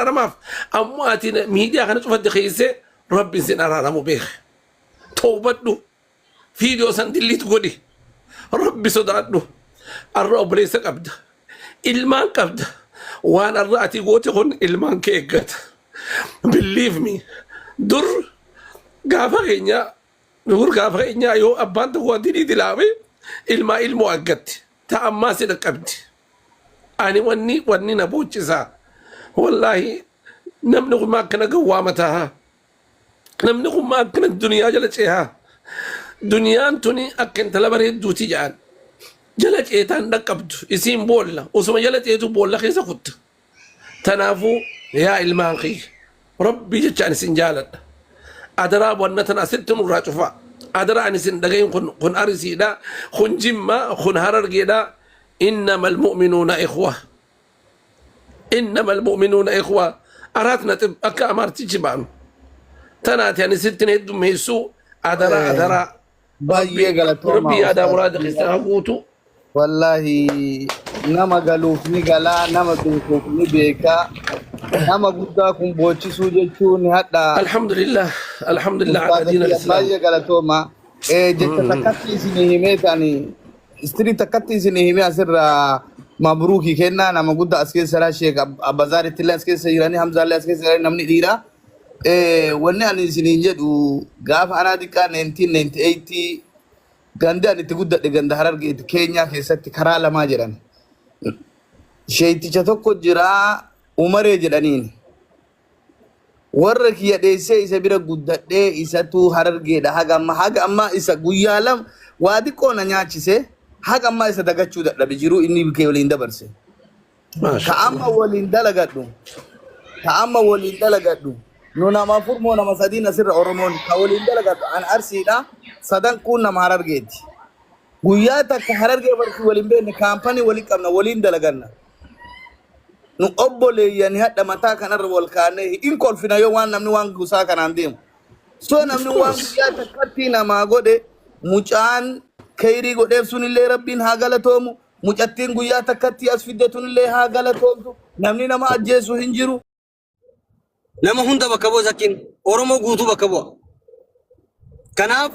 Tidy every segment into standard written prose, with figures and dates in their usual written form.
Araaramaaf. Ammoo ati miidiyaa kana cufatte keessee Rabbiin sin araaramu beeki. Tawbadhu. Viidiyoo san dilliit godhi. Rabbi sodaadhu. Arra obboleessa qabda. Ilmaan qabda. Waan arra ati goote kun ilmaan kee eeggata. Believe me. Dur gaafa keenya dur gaafa keenya yoo abbaan tokko wanti ni dilaame ilmaa ilmoo argatti. Ta ammaa si dhaqqabdi. Ani wanni wanni na boochisaa. Wallaahi namni kun maa akkana gawwaa mataa. Namni kun maa akkana duniyaa jala ceehaa. Duniyaan tuni akka intala bareedduuti jedhan. Jala ceetaan dhaqqabdu. Isiin boolla. Osuma jala ceetu boolla keessa kutta. Tanaafuu yaa ilmaan kiyya. Rabbii jecha ani isin jaaladha. Adaraa wanna tana asitti nurraa cufaa. Adaraa ani isin dhagahin kun kun arisiidha. Kun jimma kun harargeedha. Innamal mu'minuuna ikhwa. Innamal mu'minuuna ikhwa. Araat naxib akka amaartichi baanu. Tanaati ani sittin heddummeessuu adaraa adaraa. Baay'ee Rabbi galatoomaa rabbi yaadaa ustaaz muraada kiyya. keessaa haa guutu. Wallaahi nama galuuf ni galaa, nama beekuuf ni beekaa. Nama guddaa kun boochisuu jechuun hadha Alhamdulillah alhamdulillah ala ustaaza diin kiyya al-islaam. baay'ee galatoomaa. Jecha takkatti isinii himee ta'anii istirii takkatti isinii himee asirraa mabruukii kennaa nama guddaa as keessa jira Sheek Abbazaaritti illee as keessa jiranii Hamzaallee as keessa jiranii namni dhiiraa. Wanni ani isiniin jedhu gaafa anaa xiqqaa 1998 gandi ani itti guddadhe ganda Harargeeti Keenyaa keessatti karaa lamaa jedhan. Sheeyticha tokko jira Umaree jedhaniin. Warra kiyya dheessee isa bira guddadhee isatu Harargeedha haga amma haga ammaa isa guyyaa lama waa xiqqoo na nyaachise haga ammaa isa dagachuu dadhabe jiruu inni kee waliin dabarse. Maasha Ka amma Allah. waliin dalagadhu ka amma waliin dalagadhu nu nama afur moo nama sadiin asirra Oromoon ka waliin dalagadhu an Arsiidha sadan kun nama Harargeeti. Guyyaa takka Harargee barsi waliin beekne kaampanii waliin qabna waliin dalaganna. Nu obboleeyyani hadha mataa kanarra wal kaanee hin kolfina yoo waan namni waan gusaa kanaan deemu. So Of namni waan course. guyyaa takkatti namaa godhe mucaan keyrii godheef sunillee rabbiin haa galatoomu. Mucattiin guyyaa takkatti as fidde tunillee haa galatoomtu. Namni nama ajjeesu hin jiru. Nama hunda bakka bu'a zakkiin. Oromoo guutuu bakka bu'a. Kanaaf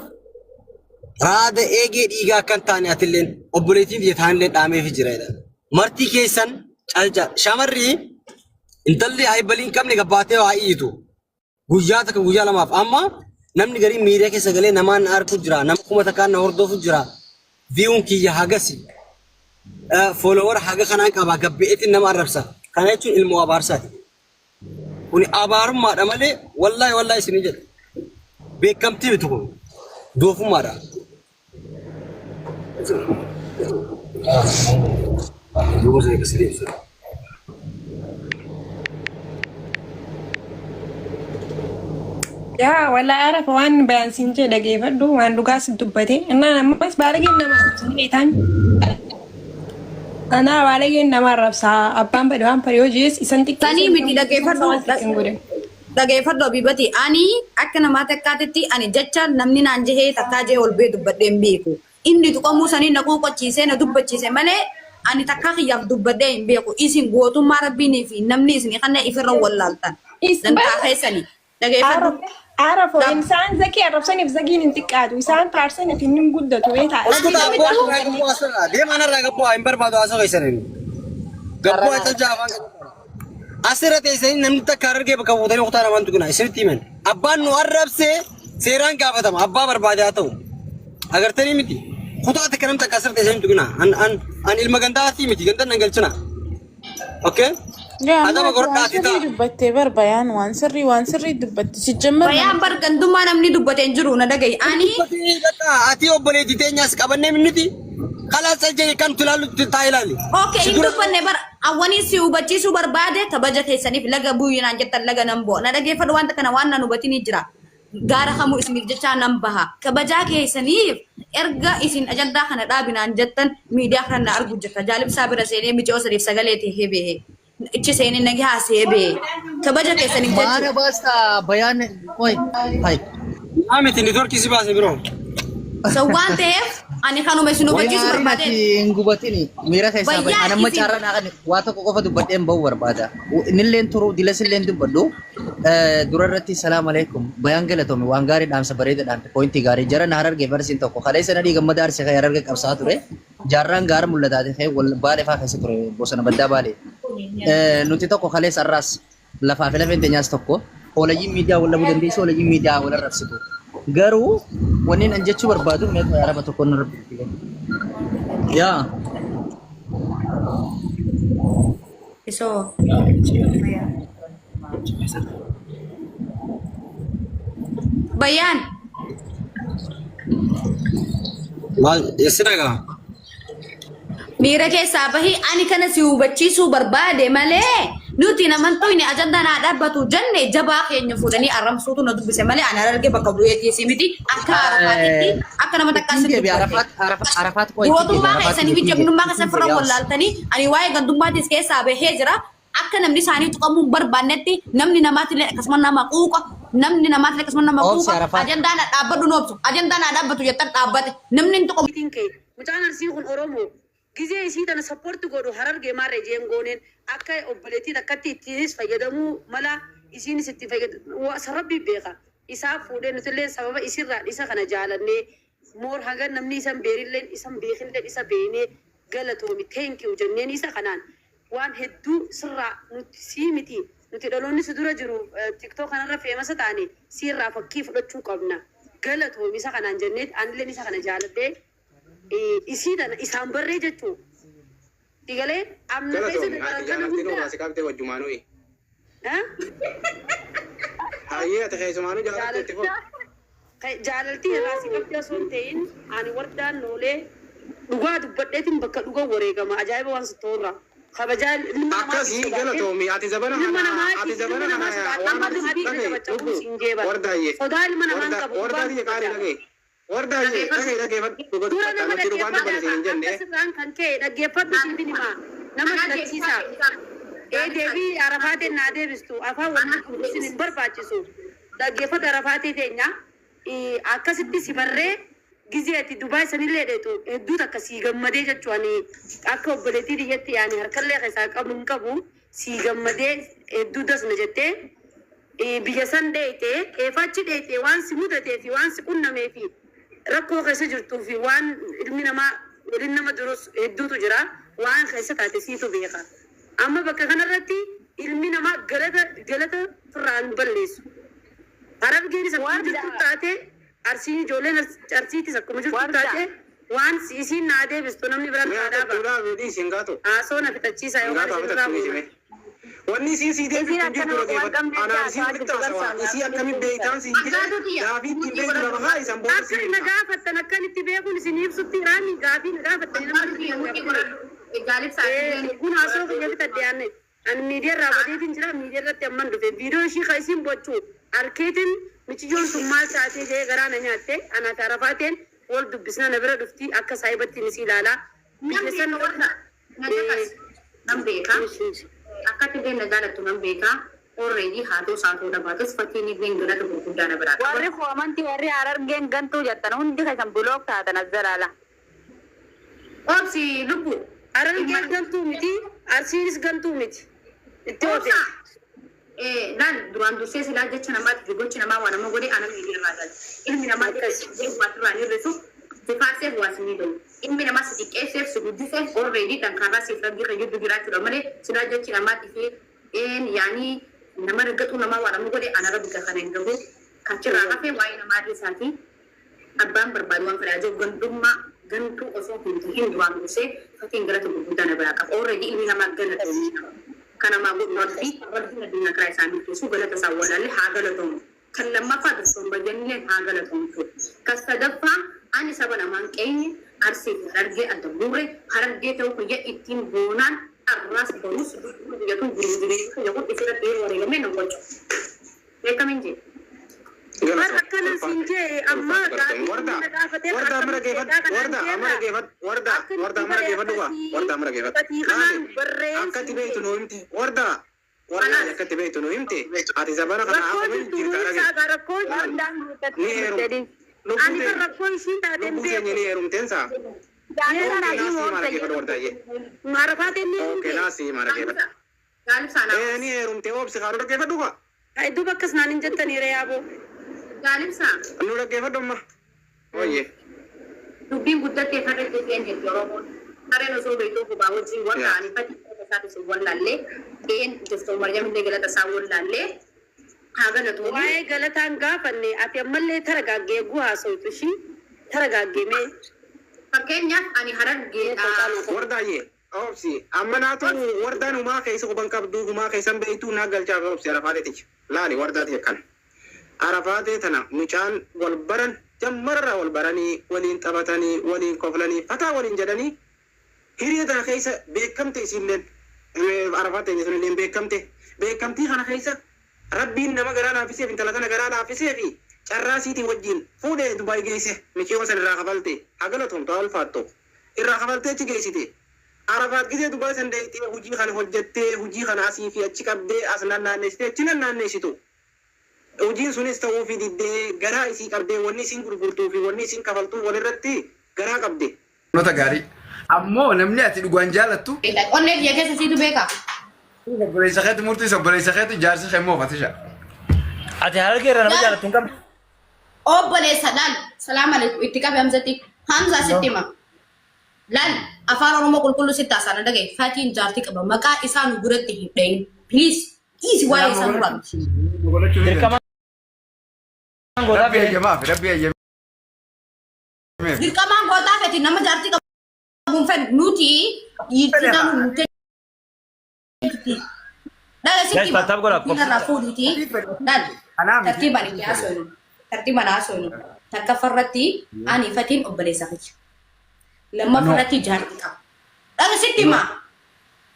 raada eegee dhiigaa akka hin taane atilleen obboleettiin biyya taanillee dhaameefi jira jedhan. Martii keessan calca. Shamarri intalli haaybalii hin qabne gabbaatee waa iyyitu. Guyyaa takka guyyaa lamaaf amma namni gariin miidiyaa keessa galee namaan na arku jira. Nama 1000n na hordofu jira. Viyuun kiyya hagasi. Follower haga kanaan qaba gabbeetiin nama arrabsa. Kana jechuun ilmoo abaarsaati. Kuni abaarummaadha malee wallaahi wallaahi isin jedha. Beekamtii miti kun. Doofummaadha. Duuba sana akkasii deebisa. Yaa walaa arafa waan bayaan siin jee dhageeffadhu waan dhugaa si dubbate. Innaan ammas baalageen nama arrabsa ni beektaan. Anaa baalageen nama arrabsa abbaan fedhe waan fedhe yoo jees isan xiqqeessa Sanii miti dhageeffadhu. waan xiqqeen godhe. Dhageeffadhu Abibati ani akka namaa takkaatitti ani jecha namni naan jehee takkaa jehee ol bee dubbadhee hin beeku. Inni tuqamuu sanii na quuqachiisee na dubbachiise malee ani takkaa kiyyaaf dubbadhee hin beeku. Isin gootummaa rabbiinii fi namni isinii kanne ifirra wallaaltan. Dantaa keessanii. Dhageeffadhu. Arafo isaan zakii arrabsaniif zakiin hin xiqqaatu isaan faarsaniif inni hin guddatu beektaa. Uskuta abboo asirraa gabboo asirraa deema anarraa gabboo hin barbaadu haasoo keessaniin. Gabboo ajajaa afaan qabu. Asirra teessanii namni takka harargee bakka buutanii kutaa namaan tuqina isinitti himan. Abbaan nu arrabse seeraan gaafatama abbaa barbaade haa ta'u. Agartanii miti. Kutaa takka namni takka asirra teessanii tuqina. An an an ilma gandaatii miti gandan nan galchina. Okay? Yaa amma Adaba ati waan godhadhaatii sirrii ta'a. dubbattee bar bayaan waan sirrii waan sirrii dubbatte sijjammar Bayaan bar gandummaa namni dubbate hin jiru na dhaga'i. Ani Dubbatee bakka ati obboleettii teenyaas qabannee nuti kalaas jedhe kan tulaalu taa ilaali. Okay, Si hin dura dubbanne bar awwanii si hubachiisuu barbaade kabaja keessaniif laga bu'ii naan jettan laga nan bu'a. Na dhageeffadhu wanta kana waan nan hubatinii jira. Gaara kamuu isiniif jechaa nan baha. Kabajaa keessaniif erga isin ajandaa kana dhaabi naan jettan miidiyaa kana na argu jirta. Jaalimsaa bira seenee micoo saniif sagalee ta'ee bahe. Ichi seenee nagi haasa'ee bahe. Kabaja keessaniif Maana jechuudha. baasta bayaan qoy hay. Maa miti niitoorkii si baase biroo. So waan ta'eef Ani kanuma isin hubachiisu Gaarii barbaadeen. natti hin gubatini. Miira keessaa bahi. Bayyaa Ani amma isin carraa naa kan waa tokko qofa dubbadheen bahu barbaada. Innilleen turuu dilasilleen dubbadhu. Dura irratti salaam alaikum. Bayaan galatoomi waan gaarii dhaamsa bareeda dhaamte pointii gaarii jara na harargee barsiin tokko kaleessa nadhii gammada arsee kan harargee qabsaa ture. Jaarraan gaara mul'ataate ka'ee wal baalee fa'aa keessa ture bosona baddaa baalee. Nuti tokko kaleessa har'aas lafaa fi lafeen teenyaas tokko hoolayyiin miidiyaa wal dhabuu dandeessu hoolayyiin miidiyaa wal arrabsitu. Garuu wanni an jechuu barbaadu mee araba tokko na rabbi. Yaa. Isoo. Bayaan. Maal si dhagaa? Miira keessaa bahii ani kana si hubachiisuu barbaade malee nuti namantoonni ajandaa naa dhaabbatu jenne jabaa keenya fuudhanii arrabsuutu na dubbise malee ani harargee bakka bu'eetii miti akka arafaatitti akka nama takkaa Ittiin si deebi'a dubbate. Arafaat Arafaat qo'a ittiin deebi'a Gootummaa Arafaat keessanii fi ittiin deebi'a jagnummaa keessan ittiin firra deebi'a. wallaaltanii ani waa'ee gandummaatiis keessaa bahee jira. Akka namni isaanii tuqamuu hin barbaannetti namni namaatillee akkasuma nama quuqa namni namaatillee akkasuma nama Obsi quuqa Arafaat. ajandaa na dhaabbadhu nu obsu ajandaa na dhaabbatu jettan dhaabbate namni hin tuqamu. Meeting kee mucaan arsii kun oromoo gizee isii tana support godhu harargee maarree jeen gooneen akka obboleettii takkatti ittiinis fayyadamuu mala isiinis itti fayyadamu rabbi beeka isaa fuudhee nutillee sababa isirraan isa kana jaalannee moor haga namni isan beerilleen isan beekilleen isa beenee galatoomi thank you jenneen isa kanaan waan hedduu sirraa nuti sii miti nuti dhaloonni si dura jiru tiktok kanarra famous taane siirraa fakkii fudhachuu qabna galatoomi isa kanaan jennee anilleen isa kana jaaladhee isii tana isaan barree jechuu digalee amna keessa Galatoomi ati dabaran kana jaalattiin hunda homaa si qabdee wajjumaanuyi. Eh? Hayyee ati keessumaanuu jaalattu itti fufi. Jaalaltii irraa si qabdee osoo hin ta'in ani wardaan noolee dhugaa dubbadheetiin bakka dhugaa wareegama ajaa'iba waan sitti irraa kabajaa ilma namaatiif Akkasii sodaatee galatoomi ati zabana ilma kana ati namaatiif zabana ilma kana namaa sodaatee waan amma ati dubbii dhagaye taphachuu lubbu siin jeeban wardaayyee sodaa ilma namaan warda qabu wardaa dhugaan tiyya qaalii dubbadha. dhagaye wardaayyee dhagaye dhageeffadhu dhuga Dura dubbatta nama nuti dhugaan dubbanne siin hin dhaggeeffadha jenne akka sirraan kan ka'e dhaggeeffadhu siin himaa nama filachiisa. Ee deebii arafaateen naa deebistu afaan wal qulqulluusin hin barbaachisu dhaggeeffadhu arafaatee teenya akkasitti si barree gizee ati Dubaay sanillee dheetu hedduu takka sii gammadee jechuu ani akka obboleettii biyyatti yaani harkallee keessaa qabu hin qabu sii gammadee hedduu dasna jettee biyya san dheeyte eefachi dheeyte waan si mudatee fi waan si qunnamee fi rakkoo keessa jirtuu fi waan ilmi namaa waliin nama durus hedduutu jira waan keessa taate siitu beeka. Amma bakka kanarratti ilmi namaa galata galata firraa hin balleessu. Harargeenis akkuma jirtu taate arsiin ijoolleen arsiitis akkuma jirtu taate waan isiin naa deebistu namni biraan Mee naa ati dhaaba. tuudhaa fi siin gaatu. Haasoo na fixachiisa Hin yookaan gaatu isin irraa afata buuna. Wanni isiin sii deebiftu hin jirtu dhageeffadhu. Anaan isiin walitti haasawa. Isii akkamiin beektaan siin jedhe gaafii ittiin beektu lafa haa isan booda Akka siin na hima. gaafattan akkan itti beekuun isin ibsutti raani gaafii na gaafattan nama kun haasoo kiyya fixadhe yaanne. Ani miidiyaa irraa badeetiin jira miidiyaa irratti amman dhufe viidiyoo ishii ka isiin bochuu harkeetiin michiyyoon sun maal taatee jee garaa na nyaatte anaaf arafaateen wal dubbisna na bira dhufti akka saayibattiin isii ilaalaa. Nan Biyya san beeka warra na jakas nan beeka akkatti illee na jaalattu nan beeka already haatoo saatoo dhabaatus fakkiin illee galata gurguddaa na biraa qaba. Warri koomantii warri harargeen gantuu jettan hundi keessan block taatan as jalaala. Obsi lubbu Harargeen gantuu miti arsiinis gantuu miti. Itti oote. obsa laal duraan dursee silaa jecha namaatiif gochi namaa waan nama godhe ana miidhee irraa galu. Ilmi namaa jedhu waa irraa hin hir'isu sifaarseef waa si miidhamu. Ilmi namaa si xiqqeesseef si guddiseef already dankaarraa siif rabbii kan jidduu jiraachuudha malee silaa jechi namaatiif yaanii nama raggaxuu namaa waan nama godhe ana rabbi kana hin gahu. Kachirraa hafee waa'ee namaa isaati. Abbaan barbaadu waan fedhaa jiru gandummaa gantuu osoo hin tahin duraan dursee fakkiin galata gurguddaa na biraa qaba. Already ilmi namaa galata kanamaa godhu rabbi rabbiin addunyaa karaa isaa milkeessu galata isaa walaalle haa galatoomu. Kan lammaffaa dursoon bayyannillee haa galatoomtu. Kan sadaffaa ani saba namaan qeenye arsii fi harargee adda buure harargee ta'uu kiyya ittiin boonaan arraas barus biyyatuun jiru jireenya kiyya kun isirratti yeroo wareegamee nan qolchu. Beekamin jee. Bar akkana siin jee amma gaafii Warda na gaafatee warda amma dhageeffadhu warda amma dhageeffadhu warda warda amma dhageeffadhu waa warda amma dhageeffadhu. Kanaan barreen Akkatti beektu nuu himte warda warda akkatti beektu nuu himte ati zabana kana rakkoo akkamiin jirtu jirta nuu dhage. ibsaa rakkoo jirtu. Ni heerum Ani kan rakkoo isiin taateen Lubbuu keenya beeku. ni heerumteen saa. Jaalala Okay, raajii naasii mo'amsa maara keeffadhu wardaayyee. Arafaateen ni Okay, heerumte. naasii maara keeffadhu. Gaalibsaa naa. Ee ni heerumte obsi kaa nu dhaggeeffadhu kaa. Ay duuba akkas naan hin jettanii ree yaaboo. Gaalibsaa. Nu dhaggeeffadhu amma. Oyyee. Dubbiin guddattee farra jettee jirti Oromoon. Sareen osoo beektuu gubaa wajjin warra ani fati isaatis wallaallee een jirtu Maryam illee galata isaa wallaallee haa galatu. Waa'ee galataan gaafanne ati ammallee taragaaggee eeguu haasawtu ishii taragaaggeemee. Fakkeenyaaf ani harargeedha. Wardaayyee. Obsi amma naatu wardaan humaa keessa quban qabdu humaa keessan beektuu naa galchaaf obsi arafaateeti. Laali wardaati akkana. Arafaatee tana mucaan wal baran jammararraa wal baranii waliin taphatanii waliin koflanii fataa waliin jedhanii hiriya tana keessa beekamte isiilleen arafaatee sunilleen beekamte beekamtii kana keessa rabbiin nama garaa laaffiseef intala tana garaa laaffisee fi carraa siitiin wajjin fuudhee Dubaay geesse miciyoo san irraa kafalte haa galatoomtu haa ulfaattu irraa kafaltee achi geessite. Arafaat gisee Dubaay san deemtee hojii kana hojjettee hojii kana asii fi achi qabdee as naanneessitee achi naanneessitu. Hojiin sunis ta'uu fi diddee garaa isii qabdee wanni isiin gurgurtuu fi wanni isiin kafaltuu walirratti garaa qabde. Nota gaarii. Ammoo namni ati dhugaan jaalattu Onnee biyya keessa siitu beeka. obboleessa keetti murtii obboleessa keetti jaarsi kee immoo fatisha. Ati harargee irraa nama jaalattu hin qabdu. Obboleessa laal salaam alaikum itti qabe Hamzatti. Hamza sitti hima. Laal afaan Oromoo qulqulluu sitti haasa'an dhagaye fatiin jaartii qaba maqaa isaa nu biratti hin dhayin. Please dhiisi waa'ee isaa nurraa miti. Dirqama gootaa Rabbi fedhe. eeyyamaaf rabbi eeyyamaaf. Dirqamaan gootaa feti nama jaartii qabu hin fedhu nuti dhiirti nama nuti Dhaga sitti Guys, hima. tap godhaa. Diinarraa fuudhuuti. Laal Anaa miti. tartiibaan itti haasofnu. Tartiibaan haasofnu. Takka farratti ani fatiin obboleessa kiyya. Lammaffaa irratti jaartii qaba. Dhaga sitti hima.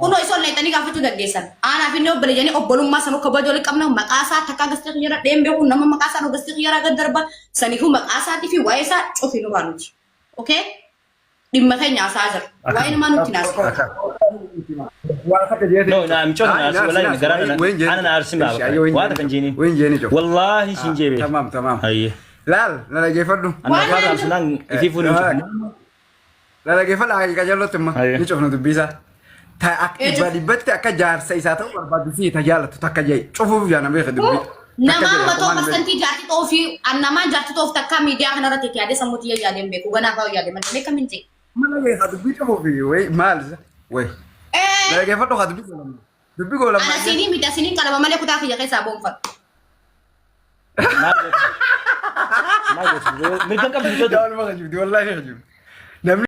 Kunoo isoo leexanii gaafachuu dandeessan. Aanaa fi inni obboleeyyanii obbolummaa sanuu kabaja walii qabna. Maqaa isaa takkaa gastee xiyyaara dheen beeku nama maqaa isaa gastee xiyyaara gad darba. Saniifuu maqaa isaatii fi waa'ee isaa cufi nurraa nuti. Okay? Dhimma keenya haasa'aa jira. Waa'ee namaa nutti naasa. No, na michoota na arsi wallahi garaa na ana na arsi baaba. Waa takkan jeeni. Wayin jeeni jo. Wallahi sin jeebe. Tamam tamam. Hayye. Laal na dhaggeeffadhu. Ana afaan arsinaan ifii fuudhu. Na dhaggeeffadhu haqiqa qajeellotti imma. Ni cufnu dubbisaa. Ta akka dhibba dhibbatti akka jaarsa isaa ta'u barbaaddu fi ta jaalattu takka jee cufuuf jaana beeka dubbii. Namaan matoo parsantii jaartii ta'uu fi namaan jaartii ta'uuf takkaa miidiyaa kanarratti itti yaadee sammuu xiyya yaadeen beeku. Ganaa fa'aa yaadee malee beekamin jee. Mana beeka dubbii cufuuf wayi maal isa wayi. Na dhaggeeffadhu haa dubbii goolamma. Dubbii goolamma. Ana siinii miti asiniin qalama malee kutaa kiyya keessaa boonfadhu. Maal goota? Maal goota? Mirga hin qabdu michoota. Yaa olma kajibdi wallaahi kajibdi. Namni